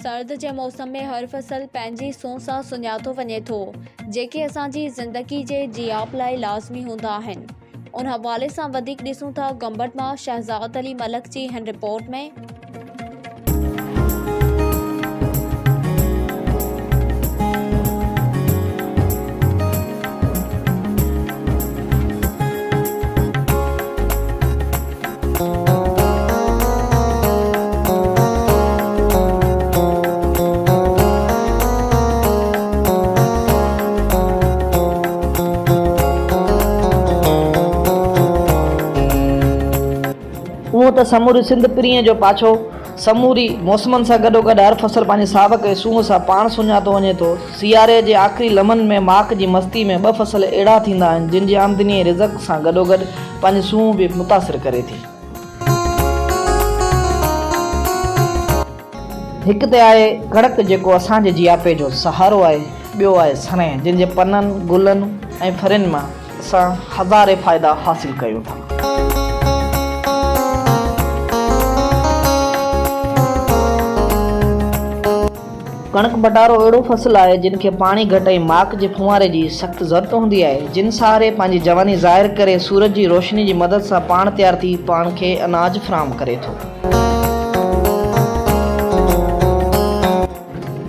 سرد جي موسم ۾ هر فصل پنهنجي سونهن سان سڃاتو وڃي ٿو، جيڪي اسان جي زندگي جي جياپ لاء لازمي هوندا آهن. ان حوالي سان وڌيڪ ڏسون ٿا گمبٽ مان شهزاد علي ملڪ جي هن رپورٽ ۾. اونء ته سموري سنڌ پرينء جو پاڇو، سموري موسمن سان گڏوگڏ هر فصل پنهنجي ساوڪ ۽ سونهن سان پاڻ سڃاتو وڃي ٿو. سياري جي آخري لمحن ۾ ماڪ جي مستي ۾ ٻه فصل اهڙا ٿيندا آهن، جن جي آمدني ۽ رزق سان گڏوگڏ پنهنجي سونهن به متاثر ڪري ٿي. هڪ ته آهي ڪڻڪ جيڪو اسان جي جياپي جو سهارو آهي، ٻيو آهي سڻي جن جي پنن، گلن ۽ ڦرين مان اسان هزارين فائدا حاصل ڪيون ٿا. ڪڻڪ بٽارو اهڙو فصل آهي جن کي پاڻي گهٽ ۽ ماڪ جي ڦوهاري جي سخت ضرورت هوندي آهي، جن سهاري پنهنجي جواني ظاهر ڪري سورج جي روشني جي مدد سان پاڻ تيار ٿي پاڻ کي اناج فراهم ڪري ٿو.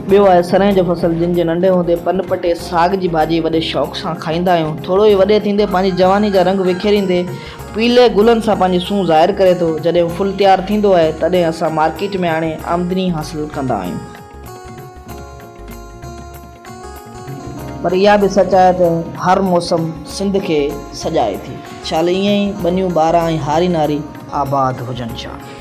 ٻيو آهي سرنهن جو فصل جن جي ننڍي هوندي پن پٽي ساڳ جي ڀاڄي وڏي شوق سان کائيندا آهيون. ٿورو ئي وڏي ٿيندي پنهنجي جواني جا رنگ وکيريندي پيلي گلن سان پنهنجي سونهن ظاهر ڪري ٿو. جڏهن هو ڦل تيار ٿيندو آهي تڏهن اسان مارڪيٽ ۾ آڻي آمدني حاصل ڪندا آهيون. پر اها به سچ آهي ته هر موسم سنڌ کي سجائي ٿي. شال ائين ئي ٻنيون ٻارا ۽ هاري ناري آباد هجن شال.